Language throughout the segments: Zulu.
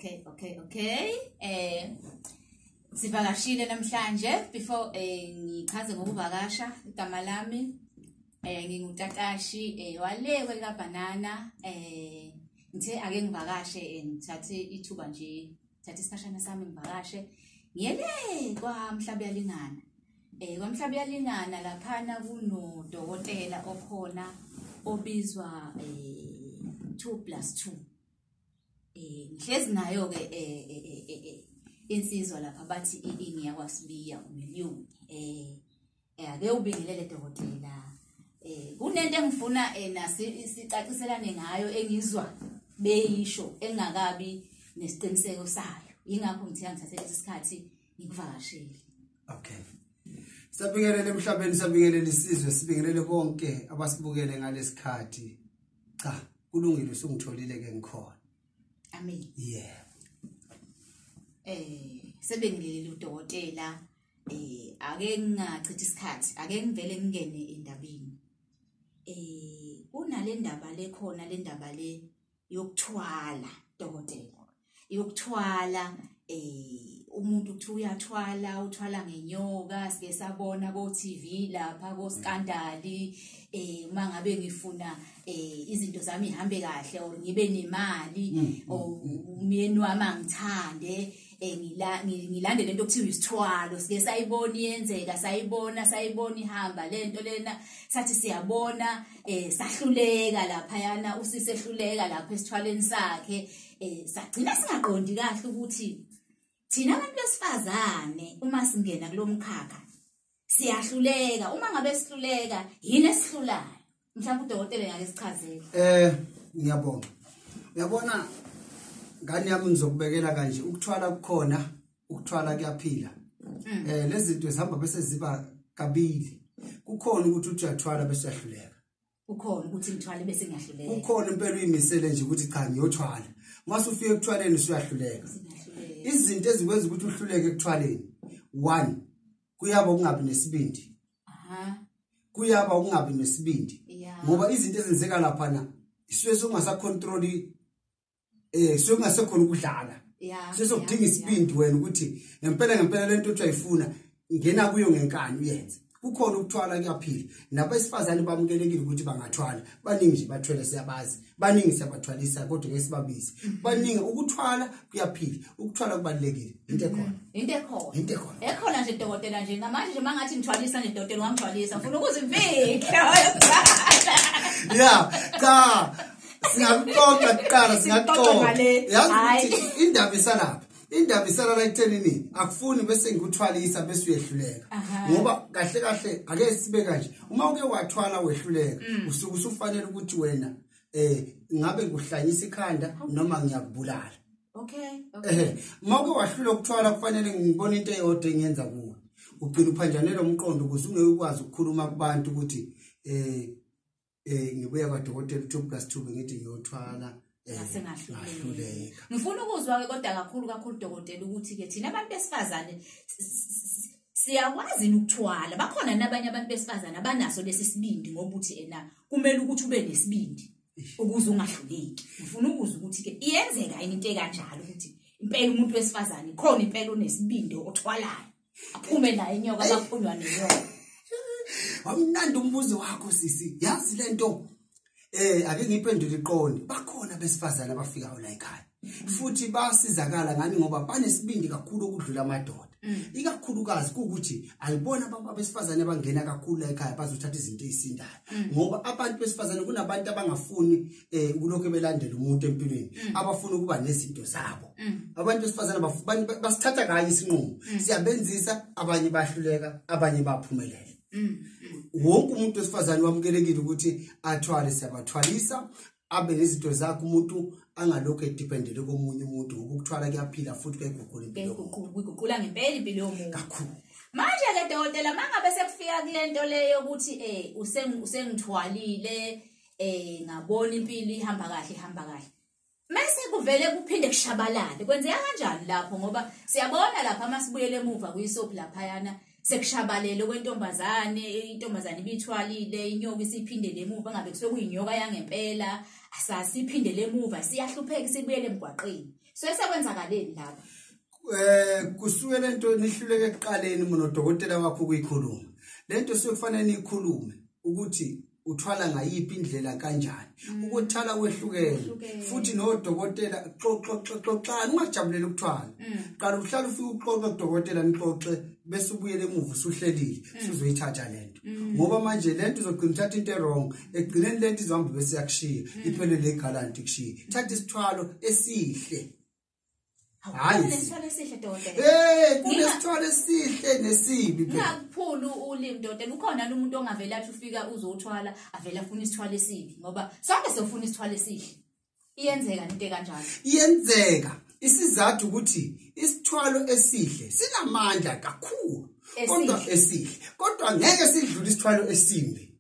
Okay. Sivakashile namhlanje. Before ngichaze ngokuvakasha, igama lami ngingutatashi wale kwelika banana. Ngithe ake ngivakashe, ngithathe ithuba nje, ngithathe isikhashana sami ngivakashe. Ngiyele kwaMhlabuyalingana. KwaMhlabuyalingana laphana kunodokotela okhona obizwa 2+2. Ngihlezi nayo ke insizwa lapha bathi ingiyakwasibiya umiliyoni. Ake ubingelele dokotela. Kunento engifuna nasi sicaciselane ngayo engizwa beyisho engakabi nesiqiniseko sayo. Ingakho ngithi angithathe lesi sikhathi ngikuvakashele. Okay. Sabingelele emhlabeni, sabingelele isizwe, sibingelele bonke abasibukele ngalesikhathi. Cha, kulungile, usungitholile ke ngikhona. Amen. Yeah. Sebengilele udokotela. Ake ngingachithi isikhathi, ake ngivele ngingene endabeni. Kunale ndaba le khona, le ndaba le yokuthwala dokotela. Yokuthwala, umuntu uthi uyathwala, uthwala ngenyoka, sike sabona ko TV lapha ko Scandal. Uma ngabe ngifuna izinto zami ihambe kahle or ngibe nemali or umyeni wami angithande, ngilande lento okuthiwa isithwalo. Sike sayibona iyenzeka, sayibona ihamba lento lena, sathi siyabona, sahluleka lapha yana, usisehluleka lapha esithwaleni sakhe. Sagcina singaqondi kahle ukuthi thina abantu besifazane uma singena kulomkhakha siyahluleka. Uma ngabe sihluleka, yini esihlulayo? Mhlawumbe udokotela ngake sichazele. Ngiyabonga. Uyabona ngani yami, ngizokubekela kanje, ukuthwala kukhona, ukuthwala kuyaphila. Lezi zinto zihamba bese ziba kabili. Kukhona ukuthi uthi uyathwala bese uyahluleka. Kukhona ukuthi ngithwale bese ngiyahluleka. Kukhona impela uyimisele nje ukuthi cha ngiyothwala. Mase ufike ekuthwaleni usuyahluleka. Izinto ezikwenza ukuthi uhluleke ekuthwaleni, 1, kuyaba ukungabi nesibindi. Kuyaba ukungabi nesibindi. Ngoba izinto ezenzeka lapha na isuke sokungasacontroli, suke kungasekhona ukudlala. Sesokudinga isibindi wena ukuthi ngempela lento othi uyayifuna ngena kuyo ngenkani uyenze. Kukhona ukuthwala kuyaphila. Nabesifazane bamukelekile ukuthi bangathwala. Baningi nje bathwele, siyabazi. Baningi siyabathwalisa kodwa ngeke sibabize. Baningi, ukuthwala kuyaphila. Ukuthwala kubalulekile. Into ekhona. Into ekhona. Into ekhona. Ekhona nje dokotela nje ngamanje nje mangathi ngithwalisa nje dokotela ungangithwalisa. Ngifuna ukuzivika. Yeah, cha. Singakuxoxa kuqala, singakuxoxa. Yazi ukuthi indaba isalapha. Indaba isala la ekuthenini akufuni bese ngikuthwalisa bese uyehluleka. Ngoba kahle kahle ake sibe kanje, uma uke wathwala wehluleka, usuke usufanele ukuthi wena ngabe ngikuhlanyisa ikhanda noma ngiyakubulala. Okay. Uma uke wahlula ukuthwala kufanele ngibone into eyodwa engiyenza kuwe. Ugcina uphanjanelwa umqondo ukuze ungeke ukwazi ukukhuluma kubantu ukuthi ngibuya kwadokotela 2+2 ngithi ngiyothwala. Ngasengahluleka. Ngifuna ukuzwa ke kodwa kakhulu kakhulu dokotela ukuthi ke thina abantu besifazane siyakwazi ukuthwala. Bakhona nabanye abantu besifazane abanaso lesi sibindi, ngoba uthi ena kumele ukuthi ube nesibindi ukuze ungahluleki. Ngifuna ukuzwa ukuthi ke iyenzeka yini into ekanjalo ukuthi impela umuntu wesifazane khona impela unesibindi othwalayo aphume naye inyoka, baphunywa nenyoka. Wamnandi umbuzo wakho sisi. Yazi lento ake ngiphendule iqonde. Bakhona besifazane abafikayo la ekhaya futhi basizakala ngani ngoba banesibindi kakhulu ukudlula amadoda. Ikakhulukazi ukuthi ayibona abesifazane abangena kakhulu la ekhaya bazothatha izinto ezisindayo. Ngoba abantu besifazane kunabantu abangafuni ukulokhu belandela umuntu empilweni, abafuna ukuba nezinto zabo. Abantu besifazane basithatha kanye isinqumo, siyabenzisa, abanye bahluleka, abanye baphumelela. Wonke umuntu wesifazane wamukelekile ukuthi athwale, siyabathwalisa, abe nezinto zakhe, umuntu angalokho edependele komunye umuntu, ngoba ukuthwala kuyaphila futhi kuyayiguqula impilo. Kuyiguqula ngempela impilo yomuntu. Kakhulu. Manje ke dokotela, mangabe sekufika kulento leyo ukuthi usengithwalile, ngabona impilo ihamba kahle, ihamba kahle. Mase kuvele kuphinde kushabalale. Kwenzeka kanjani lapho? Ngoba siyabona lapha masibuyele emuva kuyisoap lapha yana sekushabalele kwentombazane, intombazane ibithwalile, inyoka isiphindele emuva, ngabe kusuke kuyinyoka yangempela, asasiphindele emuva, siyahlupheka sibuyele emgwaqeni. So esekwenzakaleni lapha? Kusuke lento nihluleke ekuqaleni nodokotela wakho ukuyikhuluma. Lento sekufanele niyikhulume ukuthi uthwala ngayiphi indlela kanjani. Ukuthwala kwehlukene futhi nodokotela xoxoxoxana, ungajabulela ukuthwala. Qala uhlala ufike uxoxe kudokotela, nixoxe bese ubuyele emuva usuhlelile, usuzoyithatha lento. Ngoba manje lento uzogcina uthatha into wrong, ekugcineni lento izohamba bese yakushiya, iphelele igalanti kushiya. Thatha isithwalo esihle. Hayi, kunesithwalo esihle dokotela. Kunesithwalo esihle nesibi phela. Ngakuphulu ulimi dokotela, ukhona lo muntu ongavela athi ufika uzothwala, avela afuna isithwalo esibi, ngoba sonke sofuna isithwalo esihle. Iyenzeka into kanjalo. Iyenzeka. Isizathu ukuthi isithwalo esihle sinamandla kakhulu. Kodwa esihle, kodwa ngeke sidlule isithwalo esimbi.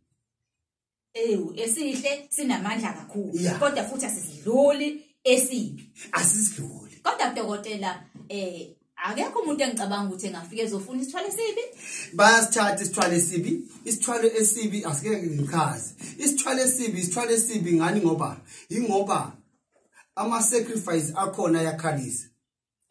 Esihle sinamandla kakhulu, kodwa futhi asisidluli esibi. Asisidluli. Kodwa dokotela akekho umuntu engicabanga ukuthi engafika ezofuna isithwalo esibi. Bayasithatha isithwalo esibi. Isithwalo esibi asike ngichaze. Isithwalo esibi, isithwalo esibi ngani ngoba ingoba ama sacrifice akhona ayakhalisa.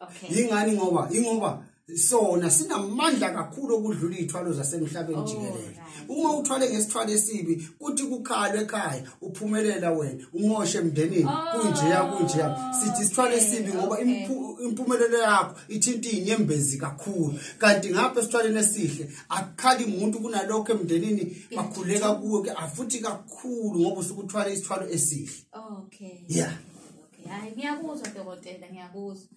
Okay. Ingani ngoba ingoba sona sinamandla kakhulu okudlula izithwalo zasemhlabeni jikelele. Uma uthwale ngesithwalo esibi kuthi kukhalwe ekhaya uphumelela wena umoshe emndenini kunjeya kunjeya. Sithi isithwalo esibi ngoba impumelelo yakho ithinta inyembezi kakhulu, kanti ngapha esithwaleni esihle akukhali umuntu kunalokho emndenini bakhuleka kuwe ke afuthi kakhulu ngoba usukuthwala isithwalo esihle. Okay. Yeah. Okay. Hayi ngiyakuzwa dokotela, ngiyakuzwa.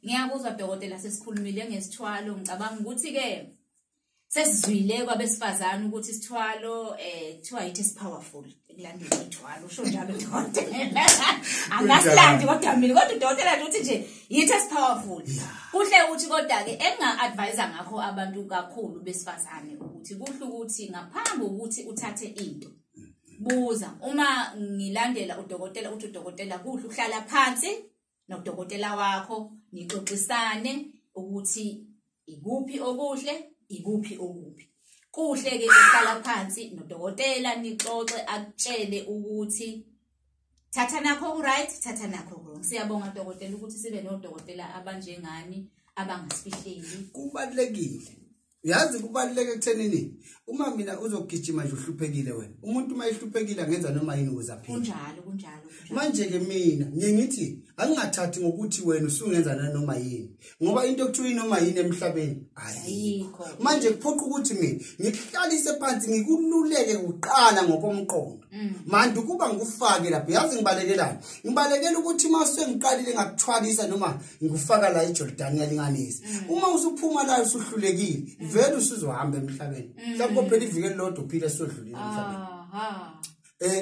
Ngiyakuzwa dokotela, sesikhulumile ngesithwalo. Ngicabanga ukuthi ke sesizwile kwabesifazane ukuthi isithwalo kuthiwa yithi powerful ekulandeni ithwalo, usho njalo dokotela. Angasilandi kodwa mina, kodwa udokotela nje uthi nje yithi powerful. Kuhle ukuthi kodwa ke enginga-advise ngakho abantu kakhulu besifazane ukuthi kuhle ukuthi ngaphambi ukuthi uthathe into buza. Uma ngilandela udokotela uthi udokotela kuhle uhlala phansi nodokotela wakho nixoxisane ukuthi ikuphi okuhle ikuphi okubi. Kuhle ke uhlala phansi nodokotela nixoxe akutshele ukuthi thatha nakho right, thatha nakho wrong. Siyabonga dokotela ukuthi sibe nodokotela abanjengani abangasifihleli. Kubalekile. Uyazi kubaluleke ekuthenini uma mina uzogijima nje uhluphekile wena. Umuntu uma ehluphekile angenza noma yini ukuze aphile. Kunjalo, kunjalo. Manje ke mina ngiye ngithi angingathathi ngokuthi wena usungenza nanoma yini, ngoba into ekuthiwa inoma yini emhlabeni ayikho. Manje kuphoqa ukuthi mina ngikuhlalise phansi ngikululeke kuqala ngokomqondo. Manje ukuba ngikufake lapho, yazi ngibalekelani? Ngibalekela ukuthi uma sengiqalile ngakuthwalisa noma ngikufaka la eJordan yalinganisa. Uma usuphuma la usuhlulekile, vele usuzohamba emhlabeni. Mhlawumbe phela iviki elilodwa uphile sodlulile emhlabeni.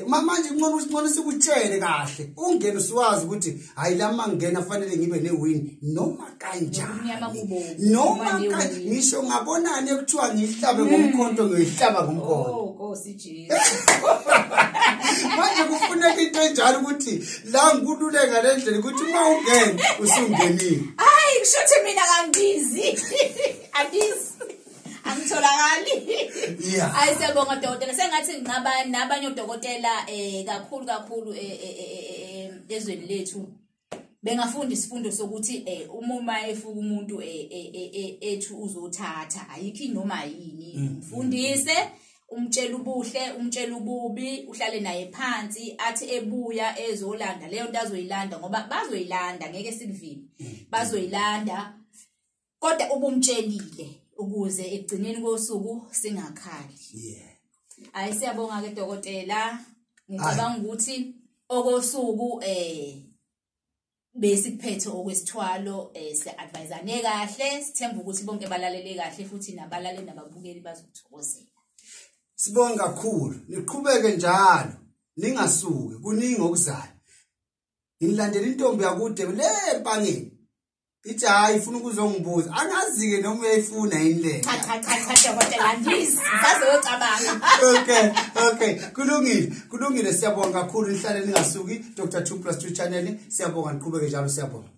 Manje ngcono sikutshele kahle ungene usuwazi ukuthi hayi la mangena fanele ngibe newin noma kanjani, noma ngisho ngabonani ekuthiwa ngihlabe ngomkhonto ngiyihlaba ngomkhonto. Oh Nkosi Jesu. Manje kufuneka into enjalo ukuthi la ngikululeka lendlela ukuthi uma ungena usungenile. Hayi kusho mina kangizi. Angizi. Angitholakali. Hayi siyabonga dokotela. Sengathi ngingaba nabanye odokotela kakhulu kakhulu ezweni lethu bengafunda isifundo sokuthi uma efuka umuntu ethu uzothatha ayikho noma yini, mfundise umtshela ubuhle umtshela ububi, uhlale naye phansi athi ebuya ezolanda leyo nto azoyilanda, ngoba bazoyilanda ngeke sikuvime, bazoyilanda kodwa ubumtshelile ukuze ekugcineni kosuku singakhali. Hayi siyabonga ke dokotela. Ngicabanga ukuthi okosuku besikuphethe okwesithwalo, si-advisane kahle, sithemba ukuthi bonke balalele kahle futhi nabalaleli nababukeli bazokuthokozela. Sibonga kakhulu, niqhubeke njalo, ningasuki, kuningi okuzayo. Ngilandela intombi yakude le empangeni. Ithi hayi ifuna ukuzongibuza, angazi ke noma uyayifuna yini le. Cha cha cha cha dokotela angizi, ngisazocabanga. Okay, kulungile, kulungile, siyabonga kakhulu, nihlale ningasuki. Dr 2+2 channel, siyabonga, niqhubeke njalo, siyabonga.